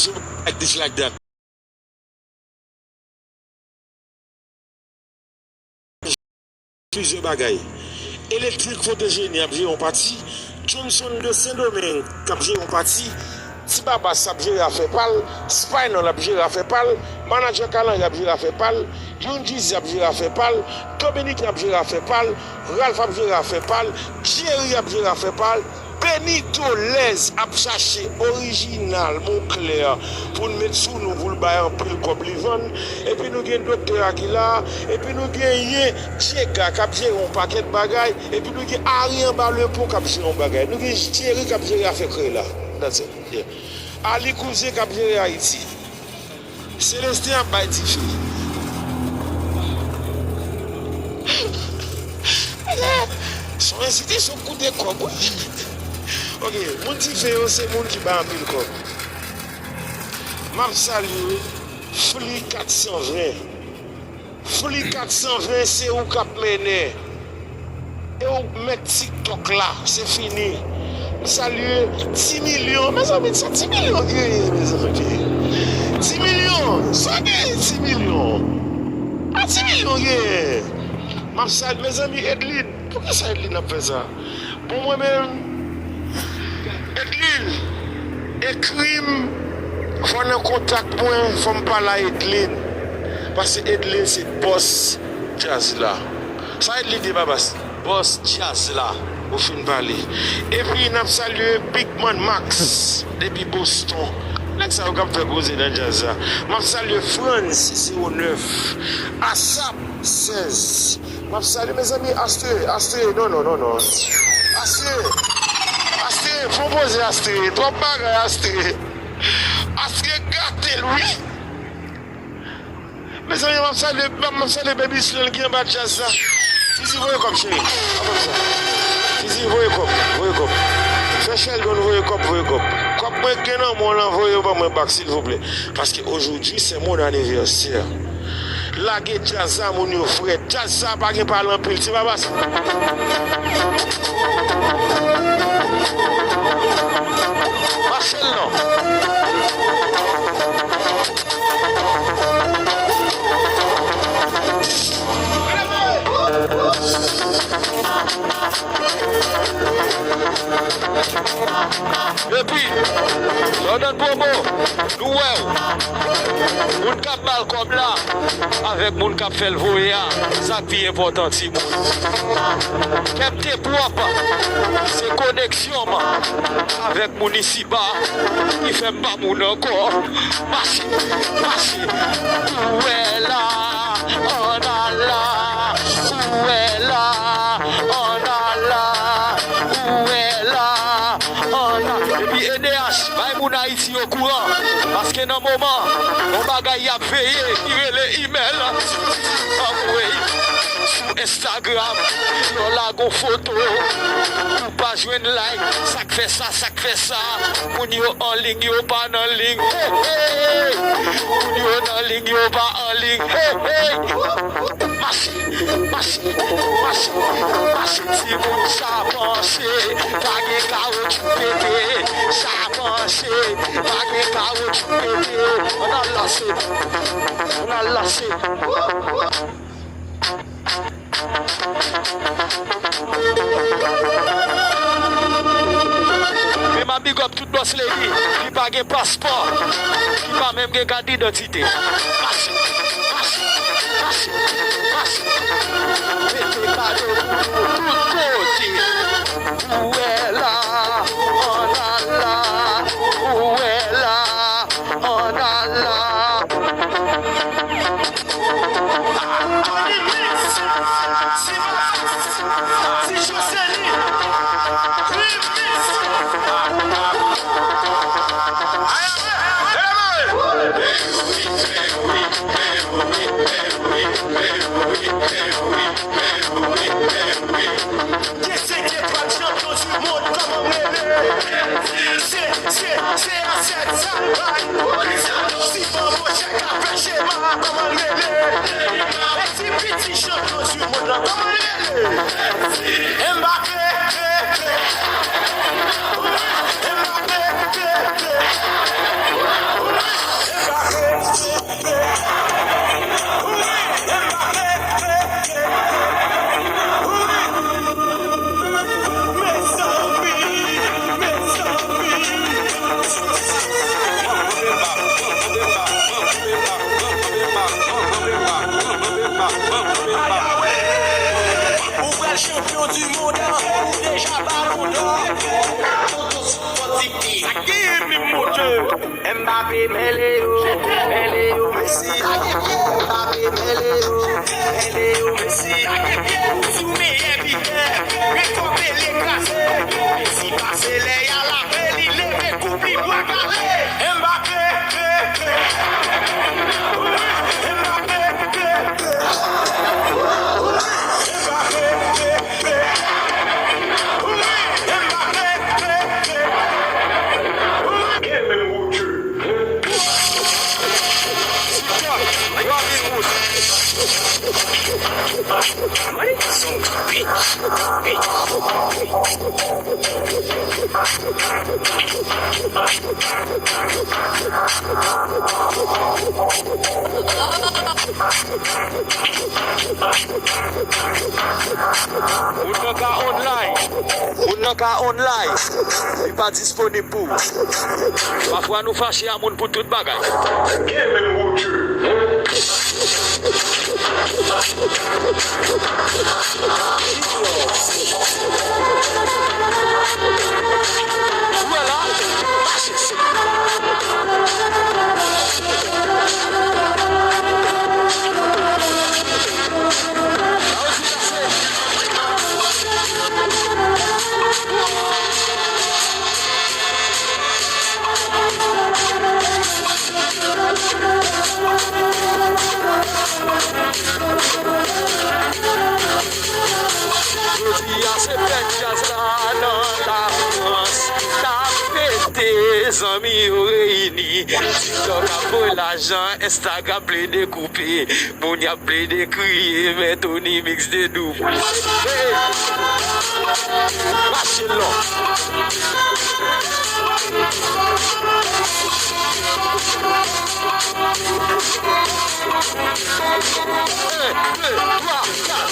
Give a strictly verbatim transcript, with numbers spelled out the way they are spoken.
Like this, like that. Plizyè bagay. Elektrik Fotejeni ap jere yon pati, Johnson de Sendomeng k ap jere yon pati, Ti Babas ap jere afè pa l, Spinal ap jere afè pa l, Manadjè Kalanri ap jere afè pa l, Youn Jeezy ap jere afè pa l, Dominiken ap jere afè pa l, Ralph ap jere afè pa l, Jerry ap jere afè pa l, Benito Lez ap chache Orijinal Moncler pou l met sou nou, pou l bay anpil kòb li vann. Epi nou gen Doktè Aguilar, epi nou genyen Jega k ap jere yon pakèt bagay, epi nou gen Ari anba lepon k ap jere yon bagay. Nou gen Jerry k ap jere afè krèy la. That's it. Yeah. Ali Kouzen k ap jere Ayiti. Celestin ap bay dife. Se yon enstitisyon k koute kòb, wi. Ok, moun dife yo, se moun ki bay anpil kòb. M ap salye Fli kat san ven. Fli kat san ven, se ou k ap mennen. E ou k mèt TikTok la, se fini. M salye Ti Milyon. Mezanmi, sa Ti Milyon genyen, mezanmi? Ti Milyon, sa genyen Ti Milyon? A Ti Milyon genyen. M ap salye, mezanmi, Edline. Poukisa Edline ap fè sa? Bon, mwen menm, Edline, ekri m, fò nan kontak mwen, fò m pale a Edline. Paske Edline se bòs djaz la. Sa Edline ye, Babas? Bòs djaz la, ou fin pale. Epi n ap salye Big Man Max depi Boston. Nèg sa yo k ap fè koze nan djaz la. M ap salye Frantz zewo nèf, Asap sèz. M ap salye mezanmi Astre, Astre, non, non, non, non. Astre, Astre, fè yon poze Astre, twòp bagay Astre. Astre gate l wi. Mezanmi, m ap salye, m ap, m ap salye Baby Slim ki anba djaz la. Fizi voye kòb, cheri. Pa konn sa. Fizi voye kòb, voye kòb. Fè Sheldon voye kòb, voye kòb. Kòb mwen gen nan men w lan, voye yo ban mwen back, silvouplè. Paske aujourd'hui, c'est mon anniversaire. Lage djaz la, moun yo frèt. Djaz sa pa gen pale anpil. Ti Babas. Mache l non. Epi, Jordan Promo, nou wè w. Moun k ap ba l kòb la, avèk moun k ap fè l voye a, sa k pi enpòtan, timoun. Kè m te pwòp, se koneksyon m avèk moun isiba ki fè m pa moun ankò. Mache, mache, ou wè la, ann al la, ou wè la, ann al la, ou wè la, ann al. Epi E D H, bay moun Ayiti yo kouran, paske nan moman, yon bagay y ap veye ki rele imèl, anmwey, sou Instagram, lè w lage yon foto, ou pa jwenn like, sa k fè sa, sa k fè sa, moun yo an liy, yo pa nan liy, hey, hey, moun yo nan liy, yo pa an liy, hey, hey, mache, mache, mache, mache, timoun, sa panse, pa gen kawotchou pete, sa panse, pa gen kawotchou pete, ann al lanse, ann al lanse. Men m ap big up tout boss lady ki pa gen paspò, ki pa menm gen kat didantite. Mache, mache, mache, mache. Mete kado pou nou tout kote. Ou wè la, ann al la. Ou wè la, ann al la. Tony Mix, Ti Babas, Ti Josely, Remix. Keseke pral chanpyon di mond, kòman m rele? Se, se, se a sèt sa l bay. Si manbo chèk ap fè chema, kòman l rele? E ti piti chanpyon di mond lan, kòman l rele? Mbappe, pe, pe. Mbappe, pe, pe. Mbappé, mele yo, mele yo, Messi, Mbappé, mele yo, mele yo, Messi. Sou meyè bitè, rekòpe l ekraze. Messi pase lè y a lape, li leve koup li bwa kale. Mbappé, Mbappé, Mbappé, Mbappé. Gen menm wout ke. Mwen, se yon bi. Ou nan ka online. Ou nan ka online. Li pa disponib pou ou. Pafwa nou fache a moun pou tout bagay. Gen menm wout ke. Ou wè la? Mache se. Jodi a se fèt djaz la nan Lafrans. N ap fete, zanmi yo reyini. TikTok ap voye lajan, Instagram plede koupe. Moun y ap plede kriye, men Tony Mix de double. Hey! Mache lò. Hey, hey, twa, kat.